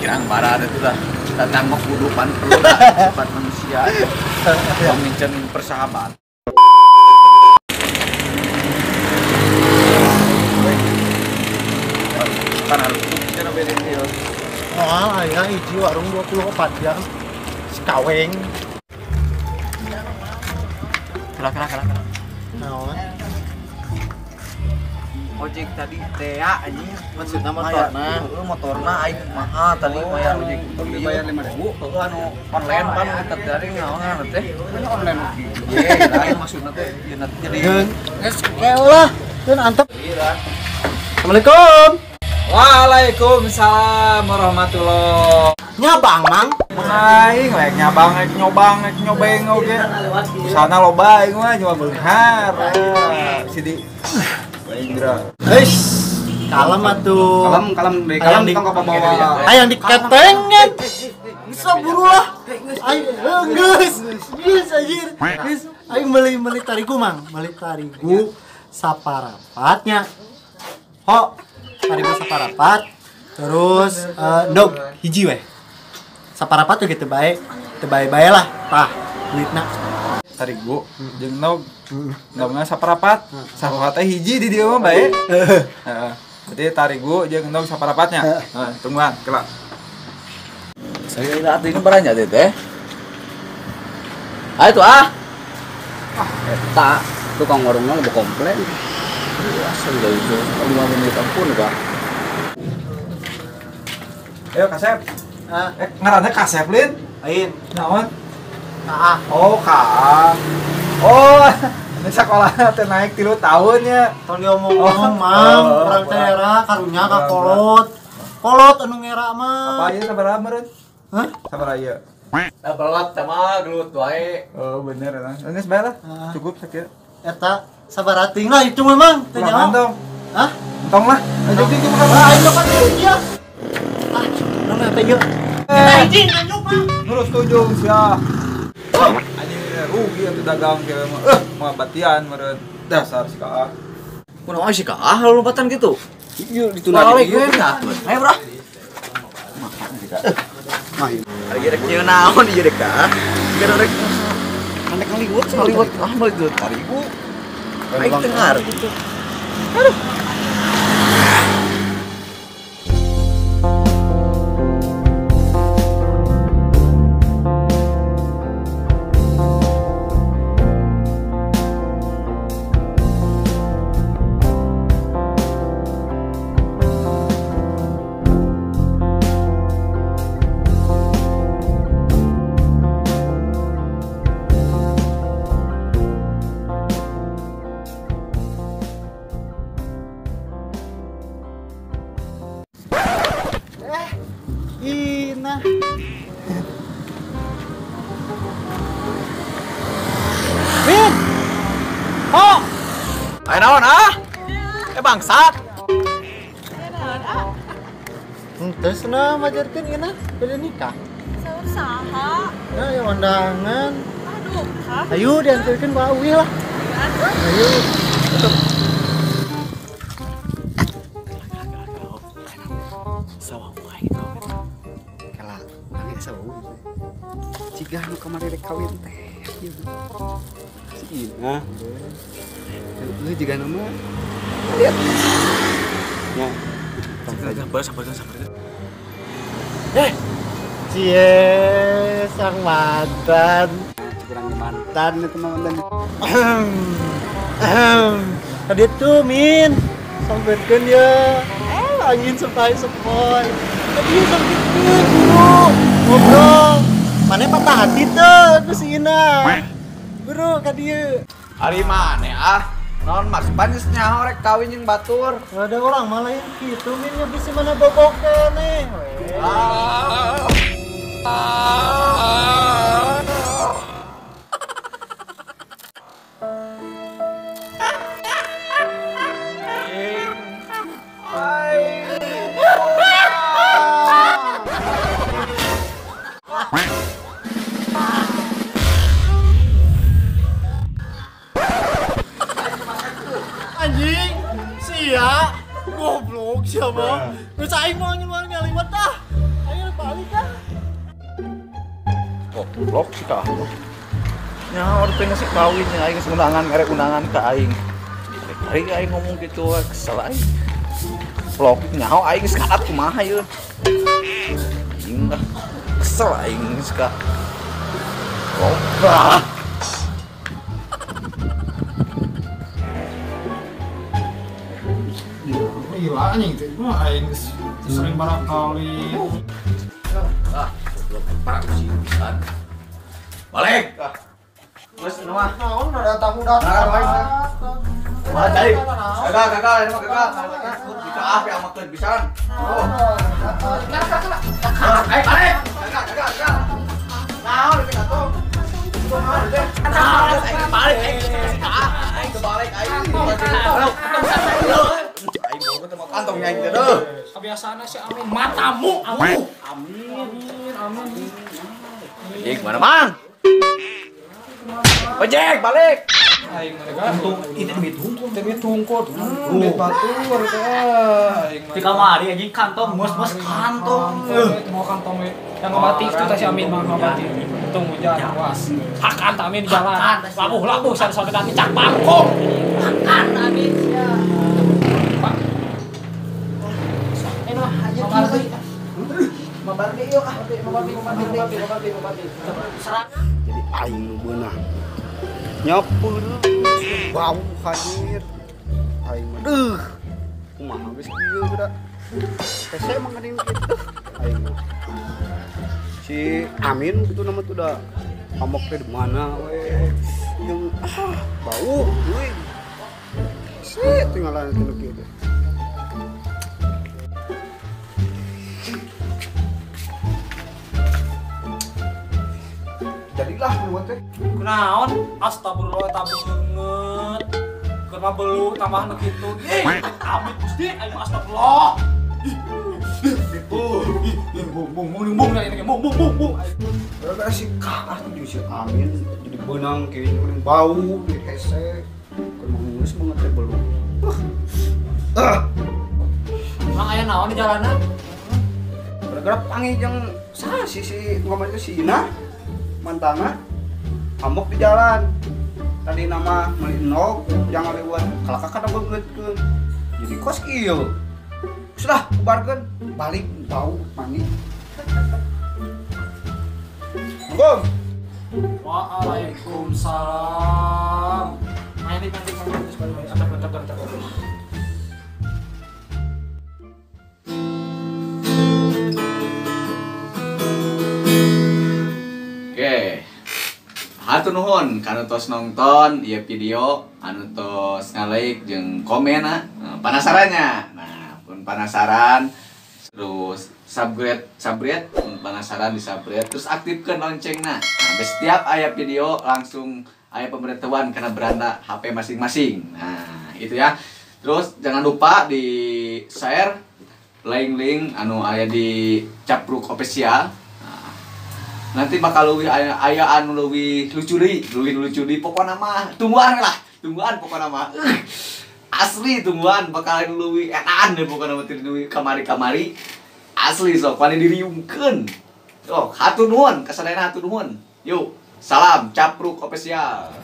Kirang barat itu dah. Tentang kehidupan perlu dah sifat manusia. Mencermin persahabatan. Kan harus cara beda dia. Moal aya hiji warung 24 jam. Sikaweng. Kira-kira. Naon? Ojek tadi teh anjing maksudna motorna. Heeh, motorna aing mahal tadi bayar ojek. Dibayar 5.000. Heeh, anu online pan tadi naon teh. Online oge. Ye, lain maksudna teh ieu jadi geus lah. Keun antep. Assalamualaikum. Waalaikumsalam warahmatullah. Nyabang, Mang. Aing rek nyabang, rek nyobang, rek nyobeng oge. Usahana loba aing mah jual beunghar. Sidi. Indra. Eish, kalem atuh. Kalem, kalem deh. Kalem tong ka bawa. Hayang diketengen. Bisa buru lah. Aing geus. Geus anjir. Geus aing meuli tarigu, Mang. Meuli tarigu saparapatnya. Ho, tarigu saparapat. Terus endog hiji weh. Saparapat tuh gitu bae. Teu bae-bae lah. Tah, duitna. Tarigu jeung endog. Endogna saparapat. Saparapat teh hiji di dieu mah bae. Heeh. Berarti tarigu jeung endog saparapatnya. Heeh, tungguan kela. Saya ini atuh ini baranya teh teh. Ayo tuh ah. Ah, eta tukang warungnya lebih komplain. Asal dari itu 5 menit ampun kak. Ayo Kasep. Ah. Ngaranna Kasep lin? Lain. Naon? Kaa. Oh, Kaa. Oh, ini sekolah teh naik 3 tahun ya. Tong diomong-omong, Mang, urang teh era karunya ka kolot. Kolot anu ngera mah. Apa ieu sabaraha meureun? Hah? Sabaraha ieu? Da belat sama gelut wae. Oh, bener eta. Geus bae lah. Cukup sakieu. Eta sabaraha teuing lah itu memang teu nyaho. Hah? Entong lah. Ayo jeung makan. Ah, aing makan dia. Ah, naon eta ieu? Kita hiji nganjuk mah. Terus tunjung sia. Anjing rugi atuh dagang kieu mah. Mah batian meureun. Dasar si Kaa. Kunaon si Kaa lompatan gitu? Ieu ditunda deui. Ayo, Bro. Makan si Kaa. Mah ieu. Lagi rek nyeun naon ieu rek Kaa? Geus rek rek ngaliwet, ngaliwet ah meuli tarigu. Aing teu ngarti gitu. Aduh. Ina. Win. Oh. Ayo naon ah? Bangsat. Terus nah majarkeun Ina beda nikah. Saur saha? Nah, ya undangan. Aduh, kah? Ayo diantarkeun ku Awi lah. Ayo. Sawah wae gitu. Kela, aneh sawah. Cigah nu kamari rek kawin teh. Si Ina. Heueuh jiga nama. Lihat. Ya. Sabar. Cie, sang mantan. Kurang mantan itu mah mantan. Tadi tuh Min, sampeurkeun ya. Angin sepoi-sepoi. Tadi sampeurkeun buru ngobrol. Mana patah hati tuh ku si Ina. Buru ka dieu. Ari maneh ah? Naon mas panis nyaho rek kawin jeung batur. Ada orang malah yang kitu Min nya bisi mana bobok keneh. Anjing, sia, goblok siapa? Terus aing mau ngaliwat ah. Ayo Blok sih kah. Nya urang teh geus kawin nya aing geus undangan ngarek undangan ka aing. Hari aing ngomong gitu kesel aing. Blok nyaho aing geus kaat kumaha ieu. Aing lah kesel aing geus ka. Blok. Gila anjing teh mah aing geus sering barangkali. Ah, goblok parah sih pisan. Balik. Ah. Geus mah. Naon ada tamu datang. Wah, cai. Gagal, gagal, ini mah gagal. Jika ah amakeun pisan. Oh. Ayo balik. Gagal, gagal, gagal. Naon teh kantong. Naon teh. Naon aing balik aing si kaah. Aing kebalik aing. Aing boga teh kantong aing teh. Kebiasaan si Amin matamu. Amin. Amin, amin. Ojek mana, Mang? Ojek balik. Aing mereka untung ini duit tungkot. Duit batur teh aing. Di kamari anjing kantong mos-mos kantong. Mau kantong we. Yang ngobati itu teh si Amin mah ngobati. Untung hujan awas. Hakan ta Amin di jalan. Labuh-labuh sampai kaki cak bangkong. Hakan Amin sia. Pak. Mabar deui yuk ah, mabar. Jadi aing nu beunang. Nyapu bau hanyir. Aing mah deuh. Kumaha geus kieu geura. Hese mah geuning kitu. Aing mah. Si Amin kitu nama tuh da amok teh di mana we. Jeung ah bau euy. Si tinggalan teh kieu teh. Jadilah lu teh. Kunaon? Astagfirullah eta beungeut. Keur mah belu tambahan nu kitu. Ih, amit Gusti aing mah astagfirullah. Ih, bung bung bung bung bung bung bung bung. Gara-gara si kaah tuh jeung si Amin jadi beunang kieu jeung bau di hese. Keur mah geus banget teh belu. Ah. Mang aya naon di jalanan? Gara-gara panggih jeung saha sih si ngomong itu si Ina. Mantana amok di jalan tadi nama meuli endog jangan lewat kalakah kana beungeutkeun jadi kos kieu sudah bubarkeun balik bau mangi. Assalamualaikum. Waalaikumsalam. Main nanti bentar. Oke. Hatur nuhun kanu tos nonton ieu video, anu tos nge-like jeung komen ah. Penasarannya. Nah, pun penasaran terus subscribe, pun penasaran di subscribe terus aktifkan loncengna. Nah, setiap aya video langsung aya pemberitahuan karena beranda HP masing-masing. Nah, itu ya. Terus jangan lupa di share link-link anu aya di Capruk Official. Nanti bakal leuwih aya anu leuwih lucu deui, pokona mah tungguan lah, tungguan pokona mah. Asli tungguan bakal leuwih etaan deh pokona mah teu kamari-kamari. Asli sok wani diriungkeun. Oh, hatur nuhun, kasadayana hatur nuhun. Yuk, salam Capruk Official.